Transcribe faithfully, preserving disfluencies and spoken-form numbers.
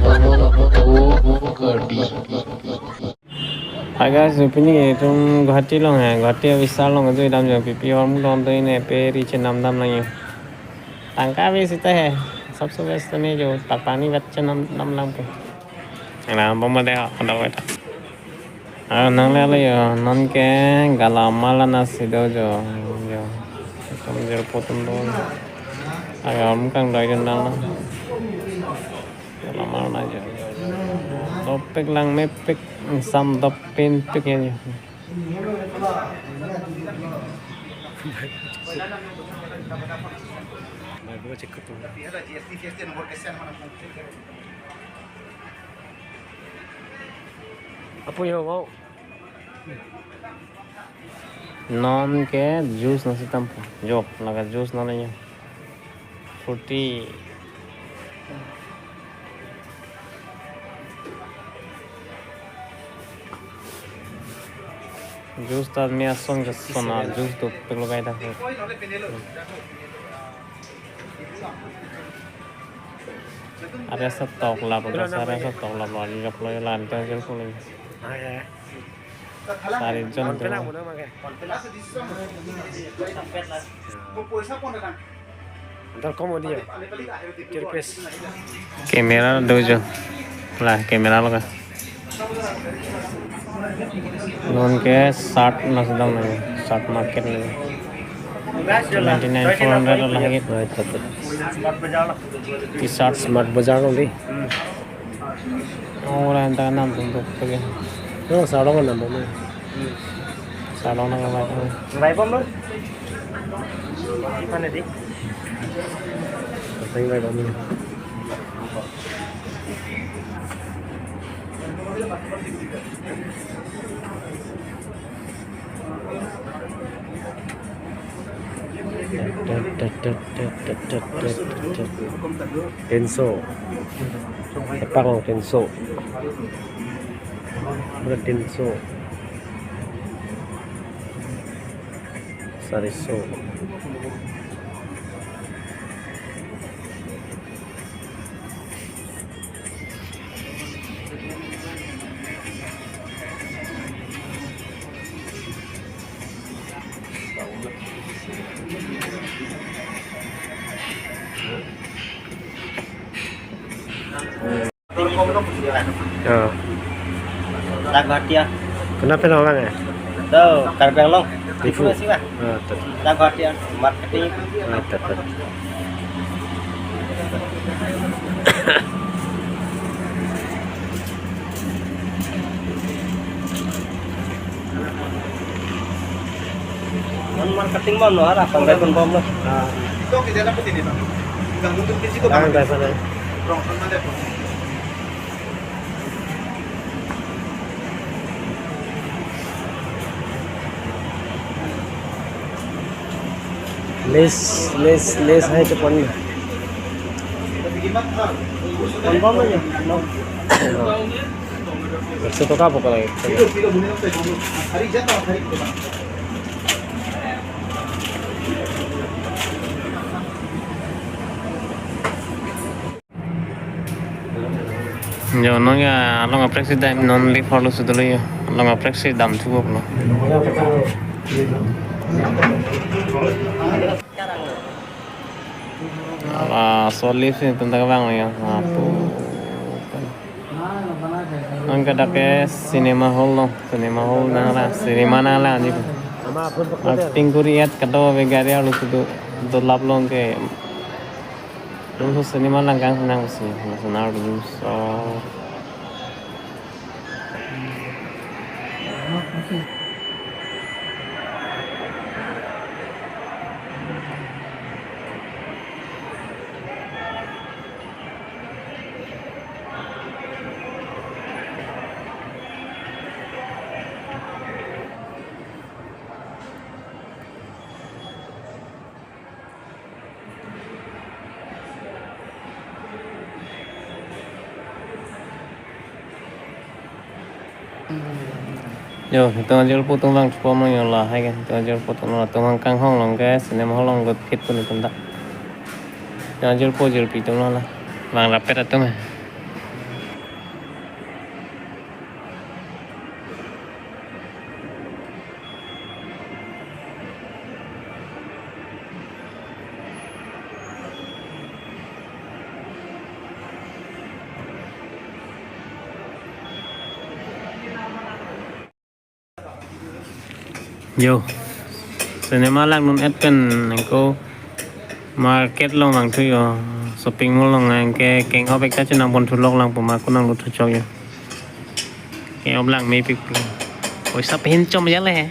Hi guys, pini itum Guwahati along hai, Guwahati Vishal along ajo idam jo, pipi hormu don to ine pe ri chenam dam lang yo. Tangka besi ta hai, sabse best to ne jo, tak pani vet chenam dam lang ke. Ela bomba de ha, ada vet. Ah, nang le le yo, non ke galamala na sido jo, jo. Itum jirpo atum do. Ayo, mukang doi dun dang na. Lama na jo. Dopik lang mepik, sam dopin pik ya jo. Apo yo, wow. Non ke juice nangsi tampo. Jo, laga juice non ya. Fruity. Juice ta me ason ke sona juice dopik lo kai ta. Are sa tok lap, are sa tok lap lo, jok lo lan ta jok lo. Sari jon to. Antar kom dia. Camera do jo. La camera lo ka. Non ke shirt nangsi dam nang, shirt market nang. Ninety nine four hundred la hagit. T-shirt. Smart Bazaar lo di. Oh, la anta nam tum tuk tuk ya. No, sarong nam bom. Sarong nang bai. Bai bom lo. Mana di? Apa yang bai bom? Tinso. Epang tinso. Berat tinso. Sariso. Oh. Dak Guwahati ya. Kenapa nang lang ya? Tuh, Karbi Anglong. Diphu. Diphu sih, Pak. Ah, tuh. Dak Guwahati ya, marketing. Ah, tuh, tuh. Non marketing bom lo, arap pangdai pon bom lo. Ah. Itu kita dapat ini, Bang. Gang tutup di situ, Bang. Pangdai pon. Lays, Lays, Lays hai chepon na. Pon bom aja, no? Ekso toka pok lagi. Jo, non ya, along aprek si dam, non li follow sudah lo ya. Along aprek si dam cukup lo. Ala, so li si tentang bang ya. Apo. Angka dak ke cinema hall lo, cinema hall nang la, cinema nang la ni. Acting kuri et kado ave gari arlo sudah dolap lo ke. Room so cinema lang kang nang si, mas nar room so. Yo, itum ajirpo atum vang chupon yo la, hai ke, itum ajirpo atum la, itum vang kanghong along ke, cinema hall along got phit pun itum ta. Itum ajirpo jirpi atum la, la. Vang rapet atum hai. Yo, cinema langdun-et pen nangko market along langthu yo, shopping mall along, anke keng-op ekta chenangpon thulok lang pu ma konang luthu chok yo. Keng-op lang mepik pu. Poisa pahin chom ya le.